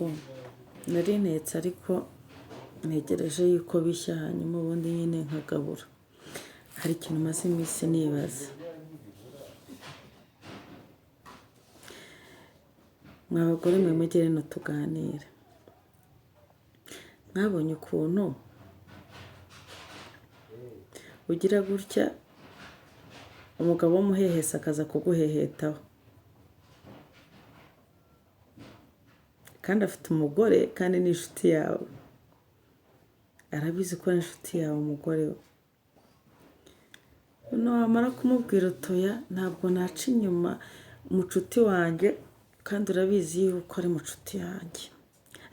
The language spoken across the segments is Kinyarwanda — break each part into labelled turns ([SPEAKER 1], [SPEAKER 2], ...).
[SPEAKER 1] Ngo nari ntetse ariko ntegereje yuko bishya, hanyuma ubundi nyine nkagabura. Hari ikintu maze iminsi nibaza. Mwa bagore mwe mugere no tuganire. Mwabonye ukuntu ugira gutya umugabo w'umuhehesi akaza kuguhehetaho, kandi afite umugore kandi ni inshuti yawe, arabizi ko ari inshuti yawe umugore we. Noneho wamara kumubwira utoya ntabwo naca inyuma mucuti wanjye kandi urabizi yuko ari mucuti yanjye,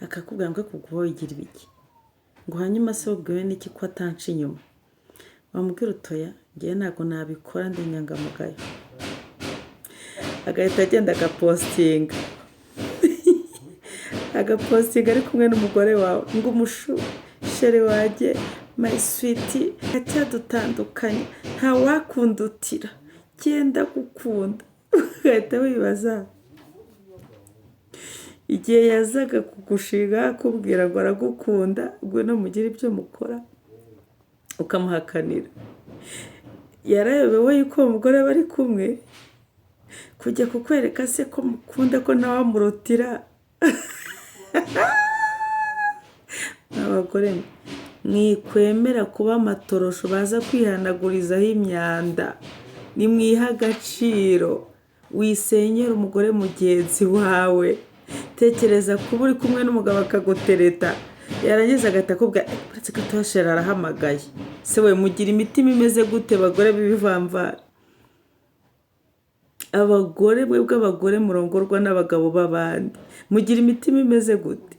[SPEAKER 1] akakubwira ngo ariko ubwo wigira ibiki, ngo hanyuma se wabwiwe n'iki ko atanca inyuma? Wamubwira utoya njyewe ntabwo nabikora ndi inyangamugayo, agahita agenda agapositinga agapositinga ari kumwe n'umugore wawe ngo umushere wanjye my sweet aracyadutandukanya ntawakundutira genda gukunda. Ugahita wibaza igihe yazaga kugushinga akubwira ngo aragukunda, ngwino mugire ibyo mukora, ukamuhakanira. Yarayobewe yuko uwo mugore bari kumwe, kujya kukwereka se ko mukunda ko ntawamurutira. Abagore mwikwemera kuba amatorosho baza kwihanagurizaho imyanda, nimwihe agaciro, wisenyera umugore mugenzi wawe. Tekereza kuba uri kumwe n'umugabo akagutereta, yarangiza agahita akubwira uretse ko tuhashera arahamagaye. Se we mugira imitima imeze gute bagore b'ibivamvara? Abagore mwebwe abagore murongorwa n'abagabo b'abandi, mugira imitima imeze gute?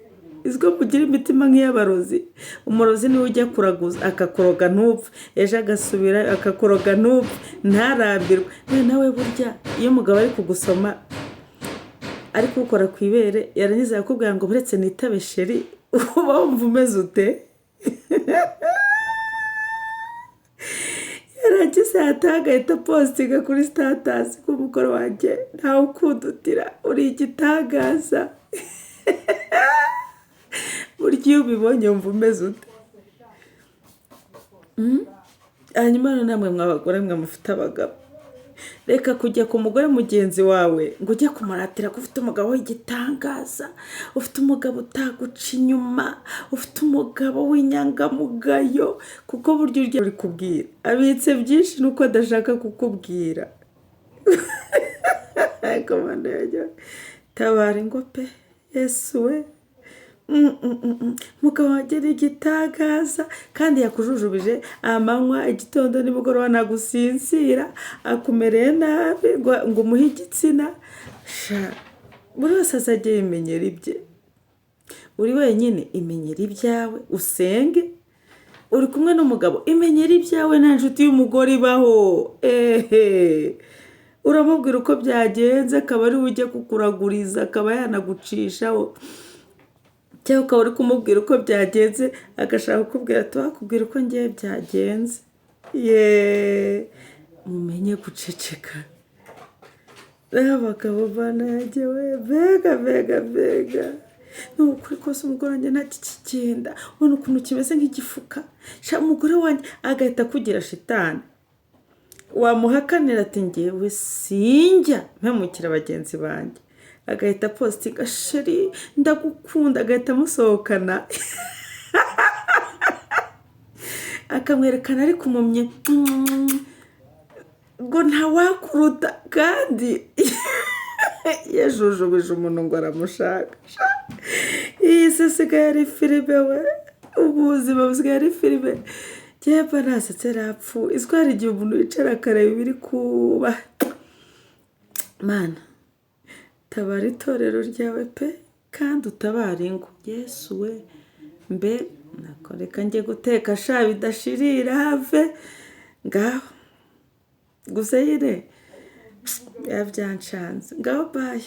[SPEAKER 1] Iziko mugira imitima nk'iy'abarozi? Umurozi niwe ujya kuraguza akakuroga ntupfe, ejo agasubira akakuroga ntupfe, ntarambirwe. Nawe burya iyo umugabo ari kugusoma ari kuwukora ku ibere, yarangiza akakubwira ngo buretse nitabe sheri, uba wumva umeze ute? Yarangiza yataha agahita apositinga kuri sitatasi ko umugore wanjye ntawe ukundutira, uri igitangaza. Burya iyo ubibonye wumva umeze ute? Hanyuma rero namwe mwa bagore mwe mufite abagabo, reka kujya ku mugore mugenzi wawe ngo ujye kumuratira ko ufite umugabo w'igitangaza, ufite umugabo utaguca inyuma, ufite umugabo w'inyangamugayo, kuko burya urya uri kubwira abitse byinshi nuko adashaka kukubwira. Tabara ingo pe, Yesu we. Mugabo wanjye ni igitangaza, kandi yakujujubije amanywa, igitondo, nimugoroba, ntagusinzira, akumereye nabi ngo umuhe igitsina. Sha, buri wese azajya yimenyera ibye. Uri wenyine imenyera ibyawe usenge, uri kumwe n'umugabo imenyera ibyawe, nta nshuti y'umugore ibaho. Ehe, uramubwira uko byagenze akaba ari we ujya kukuraguriza, akaba yanagucishaho, cyangwa ukaba uri kumubwira uko byagenze agashaka kukubwira ati wakubwira uko ngiye byagenze. Yeee, mumenye guceceka. Abagabo bana yanjye we, mbega mbega mbega, ni ukuri kose umugore wanjye nta kikigenda, ubona ukuntu kimeze nk'igifuka. Sha umugore wanjye agahita akugira shitani, wamuhakanira ati ngewe sinjya mpemukira bagenzi banjye, agahita apositinga sheri ndagukunda, agahita amusohokana akamwerekana ari kumumye ngo ntawakuruta, kandi yajujubije umuntu ngo aramushaka. Iyi si isigaye ari filime we, ubuzima busigaye ari filime. Njyewe mba nasetse rapfuye, iziko hari igihe umuntu yicara akareba ibiri kuba. Mana tabara itorero ryawe pe, kandi utabare ingo. Yesu we, mbe nako reka njye guteka sha bidashirira have ngaho. Gusa nyine biba byancanze, ngaho bayi.